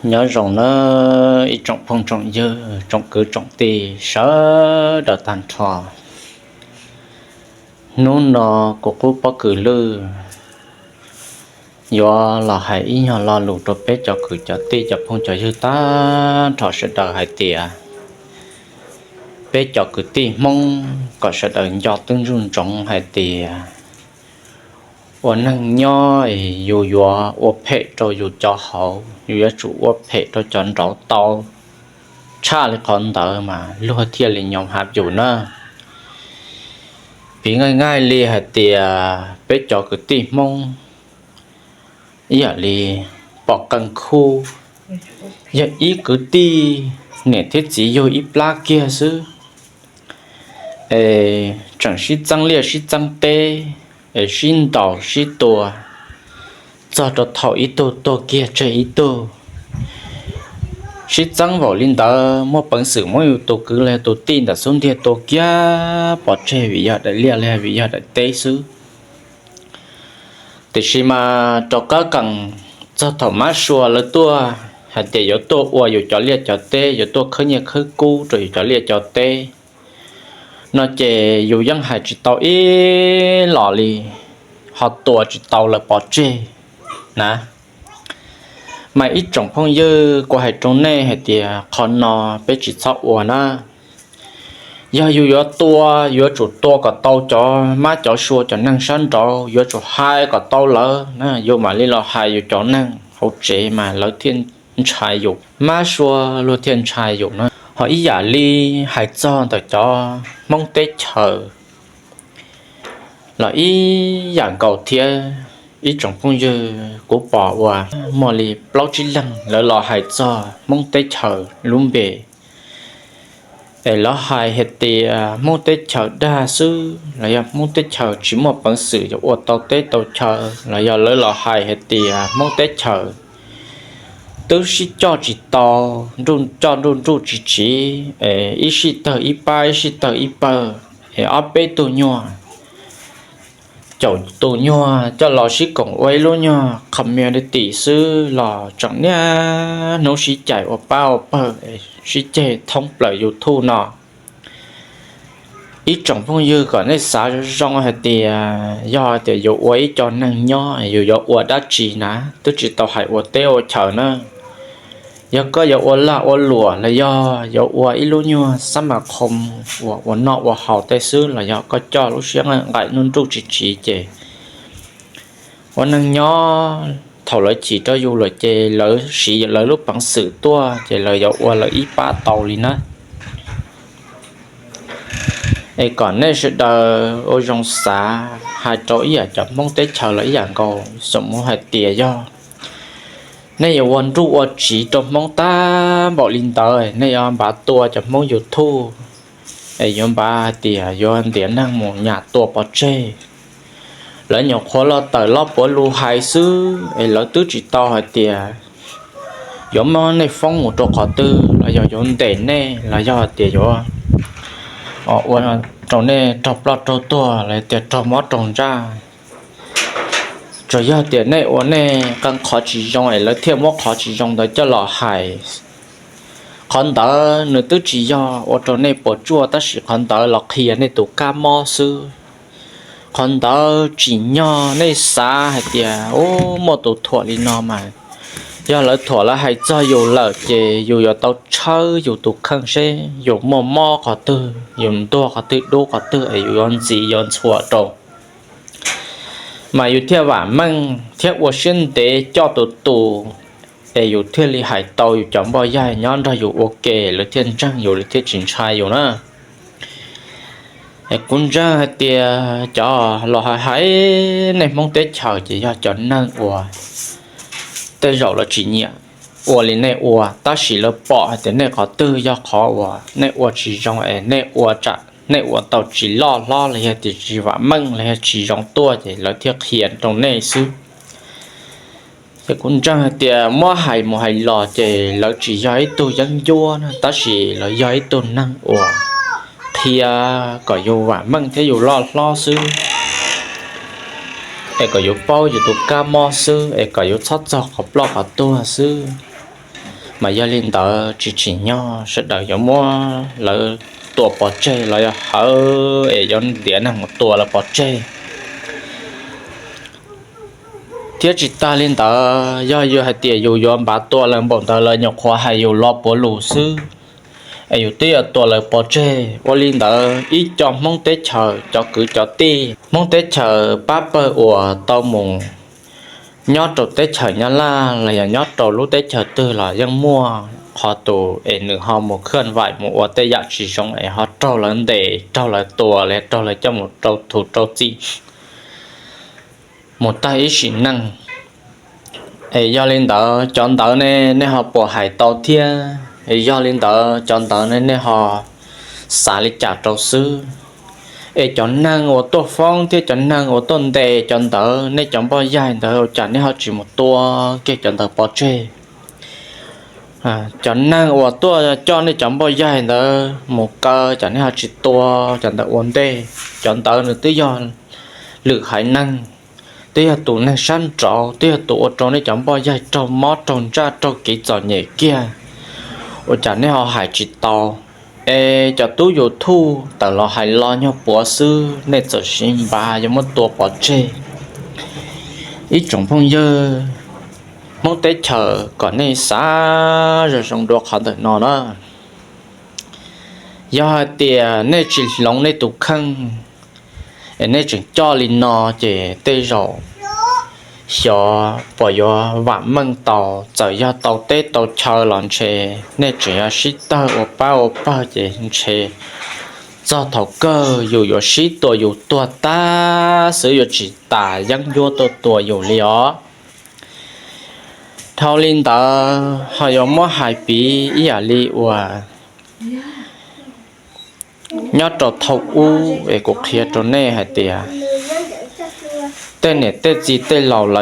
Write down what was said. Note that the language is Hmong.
Nyob zoo nawb ib tsoom phooj tsoom ywg, tsoom kwv tsoom tij sawv daws tag nrho. Hnub no kuv qub pob kws lwj yuav los hais ib nyuag lo lus rau peb cov kwv cov tij cov phooj cov ywg tag nrho sawv daws hais tias, peb cov kwv tij Hmoob kom sawv daws nco twb ntsuj ntsoov hais tias ua neeg nyob yus yuav ua phem rau yus cov hauv, yus yuav tsum ua phem rau cov nraud tau. Tshaj li qhov ntawd mas luag thiaj li nyob hav yus na. Piv nqaij nqaij li hais tias peb cov kwv tij Hmoob ib yam li pom qee khub, yog ib kwv tij niam thiab txiv yug ib plab kiag xwb, es tseem sib txeeb liaj sib txeeb teb, es sib ntaus sib tua, txog rau thaum ib tug tuag kiag tseg ib tug. Sib txeeb npaum li ntawd muaj peev xwm muab yus tus kwv los yog tus tij ntawm xub ntiag tua kiag pov tseg vim yog daim liaj los vim yog daim teb xwb. Tiam sis mas rov qab qees txog thaum mab sua lawv tuaj hais tias yuav tuaj ua yus cov liaj cov teb, yuav tuaj khawb nyiaj khawb kub rau yus cov liaj cov teb no ces yus yeej hais tsis tau ib los li, ho tua tsis tau lawv pov tseg na. Mas ib tsoom phooj ywg, kuv hais rau nej hais tias qhov no peb tsis txhob ua na. Yog yus yuav tua, yuav tsum tua kom tau cov mab cov sua cov neeg sab nraud, yuav tsum hais kom tau lawv na, yus mam li los hais yus cov neeg hauv tsev mas lawv thiaj ntshai yus, mab sua luag thiaj ntshai yus na. Ho ib yam li hais txog ntawm cov Hmoob teb chaws los ib yam nkaus thiab ib tsoom phooj ywg, kuv pom uas muaj li plaub tsib leeg lawv los hais txog Hmoob teb chaws lub npe, es lawv hais hais tias Hmoob teb chaws dag xwb los yog Hmoob teb chaws tsis muaj peev xwm yuav ua tau teb tau chaw, los yog lawv los hais hais tias Hmoob teb chaws twb sib coj tsis tau, nruj coj nruj nruj tsis tsiv, es ib sij tawg ib pab ib sij tawg ib pawg, es ob peb tug nyuag, caum tus nyuag coj los sib koom ua ib lub nyuag community xwb los tseem niaj hnub sib cais ua pab ua pawg, sib ceg thoob plaws YouTube no. Ib tsoom phooj ywg, kom nej xav zoo zoo hais tias yog tias yus ua ib co neeg nyob yus yuav ua dab tsi na, twb tsis tau hais ua teb ua chaws na. Yog koj yuav ua lag ua luam los yog yuav ua ib lub nyuag xab mas khoo uas ua noj ua haus tej xwb los yog koj coj lub siab nqaim nruj nruj tsis tsiv ces ua neeg nyob thaum lawv chim rau yus lawm ces lawv siv lawv lub peev xwm tuaj ces lawv yuav ua lawv ib pab tau li na. Es kom nej sawv daws ua zoo xav hais rau ib yam cov Hmoob teb chaws los ib yam nkaus, xam mus hais tias yog nej yuav ua nruj ua tsiv rau Hmoob tag npaum li ntawd, nej yuav npav tua cov Hmoob YouTube, es yuav npav hais tias yuav ntiav neeg mus nyam tua pov tseg. Lawv nyuam qhuav los tawm loj puav lus hais xwb, es lawv twb tsis tau hais tias yuav muab nej foob mus rau qhov twg los yog yuav ntes nej los yog hais tias yuav ua rau nej raug ploj raug tuag los tias raug mob raug ntsaj. Tsuas yog tias nej ua nej qee qhov tsis zoo es lawv thiaj muab qhov tsis zoo ntawd coj los hais. Qhov ntawd nws twb tsis yog ua rau nej puas tsuaj, tab sis qhov ntawd los qhia nej tus kab mob xwb. Qhov ntawd tsim nyog nej xav hais tias, u, muaj tus thuam li no mas, yog lawv thuam lawv hais txog yus lawm ces yus yuav tau tshawb yus tus kheej seb yus muaj mob qhov twg, yus ntuag qhov twg dub qhov twg es yus yuav ntxiv yuav ntxhua rau. Mas yus thiaj vam meej thiab ua siab ntev coj tus tus, es yus thiaj li hais tau yus cov npoj yaig nyob nrog yus ua ke, lawv thiaj ntseeg yus, lawv thiaj tsis ntshai yus na. Es kuv ntseeg hais tias cov los hais hais nej Hmoob teb chaws ces yog cov neeg uas tej zaum lawv tsis nyiam ua li nej ua, tab sis lawv pom hais tias nej qhov twg yog qhov uas nej ua tsis zoo es nej ua tsam nej ua tau tsis loj hlob los yog tias tsis vam meej los yog tsis zoo tuaj ces lawv thiaj qhia rau nej xwb. Ces kuv ntseeg hais tias muab hais mus hais los ces lawv tsis yog ib tug yeeb ncuab na, tab sis lawv yog ib tug neeg uas qhia kom yus vam meej thiab yus loj hlob xwb, es kom yus paub yus tus kab mob xwb, es kom yus txhob txog qhov ploj qhov tuag xwb. Mas yog li ntawd tsis tsim nyog sawv daws yuav muab lawv tua pov tseg los yog hawv es yuav ntiav neeg mus tua lawv pov tseg. Thiab tsis tas li ntawd, yog yus hais tias yus yuav npav tua lawv npaum ntawd, lawv nyuam qhuav hais yus lo puav lus xwb, es yus twb yuav tua lawv pov tseg. Ua li ntawd ib co Hmoob teb chaws, cov kwv cov tij Hmoob teb chaws pab pawg uas tau mus nyob rau teb chaws Nyab Laj los yog nyob rau lub teb chaws twg los yeej muaj qhov tus es nws ho mus khaj vaim mus ua tej yam tsis zoo es ho raug lawv ntes, raug lawv tua, los raug lawv coj mus rau thu rau txim, mus tag ib sim neej. Es yog li ntawd cov ntawd ne, nej ho puas hais tau thiab? Es yog li ntawd cov ntawd ne, nej ho xav li cas rau xwb? Es cov neeg uas tuaj foob thiab cov neeg uas tuaj ntes cov ntawd, nej cov npoj yaig ntawd, ua cas nej ho tsis mus tua kiag cov ntawd pov tseg? Cov neeg uas tuaj coj nej cov npoj yaig ntawd mus kaw, cas nej ho tsis tua cov ntawd ua ntej? Cov ntawd nws twb yog lwm haiv neeg, twb yog tus neeg sab nraud, twb yog tus ua rau nej cov npoj yaig raug mob raug ntsaj raug kev txom nyem kiag, ua cas nej ho hais tsis tau? Es cov tub YouTube tawm los hais lo nyuag puav xwb, nej txawm siv npav yuav muab tua pov tseg. Ib tsoom phooj ywg Hmoob teb chaws, kom nej xav zoo zoo dua qhov ntawm no na. Yog hais tias nej tsis hloov nej tus kheej, es nej tseem coj li no, ces tej zaum xyov puas yuav vam meej tau. Txawm yog tau teb tau chaw los ntshe nej tseem yuav sib tawg ua pab ua pawg, ces ntshe txog thaum kawg yus yuav sib tua yus tuag tag xwb, yuav tsis tas yeeb ncuab tuaj tua yus li os. Dhau li ntawd ho yuav muab hais piv ib yam li uas nyob rau thaum ub es kuv qhia rau nej hais tias tej niam tej txiv tej laus lawv